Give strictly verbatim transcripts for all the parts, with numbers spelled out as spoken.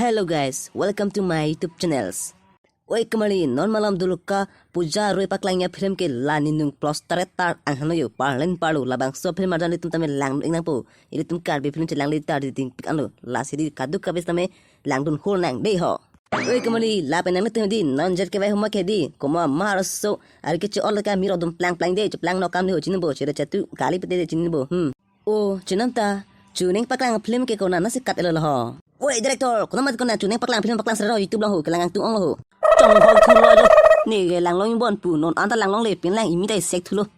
Hello guys, welcome to my YouTube channels. Oi kamarli, non malom duluka puja rui paklangji film ke la ninung plus taret tar anghano yo parlen parlo labangso film arjan ilitum tame langdun nangpo. Ilitum Karbi film chelang li tar di dingpik anlo. Lasi di kadokave tame langdun hur nang dei ho. Oi kamarli, lapen nanglitum di non jet kevai huma ke di komo mar so ari ke che-ol ka miro dum plang plang dei, cheplang no kam dei ho, chinbo chere chatu kali pete dei chinbo. Hmm. O, chinam ta, chuning paklang film ke kona nasi kat elo ho. Woi director, kona mat kona chuning paklang film paklang sera YouTube along ho, kelang kangtung ong lo ho. Chonghong thulo lo. Ne ke langlong bon pu, non anta langlongle, pin lang imi ta sek thulo.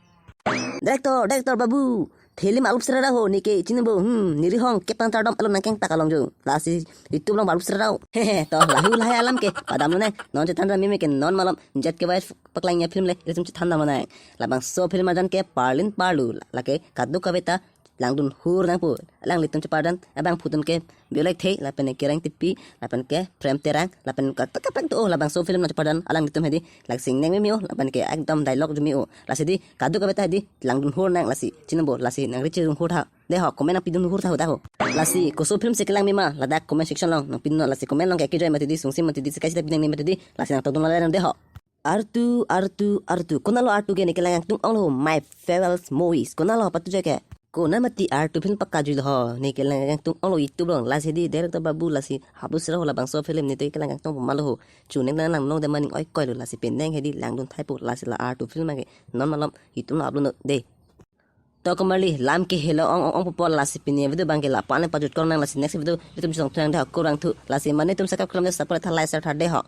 Director, director babu, film alup sera ho, ne ke chinbo, hmm, neri hong kep tang tardom alo nangkeng tak along jo. Lasi YouTube along alup sera ho. Hehe, to lahu lahai alam ke padamlo nang. Non chethan ram meme ke non malom jet kevai paklangji film le, ilitum chethan damlo nang. Labangso film arjan ke parlen parlo, lake kadokave ta langdun hur nangpo. Alanglitum cheparjan abangphu atum ke Biolek The lapen ke Kereng Tipi lapen ke Prem Terang lapen ke kaprek do labangso film nangcheparjan alanglitum hedi, laksing neng meme o lapen ke ekdom dialogue jumi o. Lasi di kadokave ta hedi langdun hur nang lasi chinbo, lasi nangri chirung hur tha dei ho, comment nangpidun hur tha ho da ho. Lasi koso film si kelang mema ladak comment section along nangpidun, lasi comment along ke kejoi mati di, sungsi mati di, sekai sita pinang ni mati di, lasi nangtokdun la dei ho. Artu, Artu, Artu. Konalo Artu ke, ne kelang kangtung ong lo, my favorite movies. Konalo patu jai ke. Kona mati Artu film pakajui lo ho, ne kelang kangtung ong lo YouTube along. Lasi di director babu, lasi hapus sera ho labangso film ne to kelang kangtung puma lo ho. Chuning nang lang nong de maning oi koi lo, lasi penang hedi langdun thaipo, lasi la Artu film ke non malom YouTube along upload no dei. To kamarli, lam ke helo ong ong ong popol, lasi pini video abang ke la pan pajut kor nang, lasi next video ilitum chesong thunang dei ho, kurang thu, lasi mane tum subscribe kram de support tha, like share tha dei ho.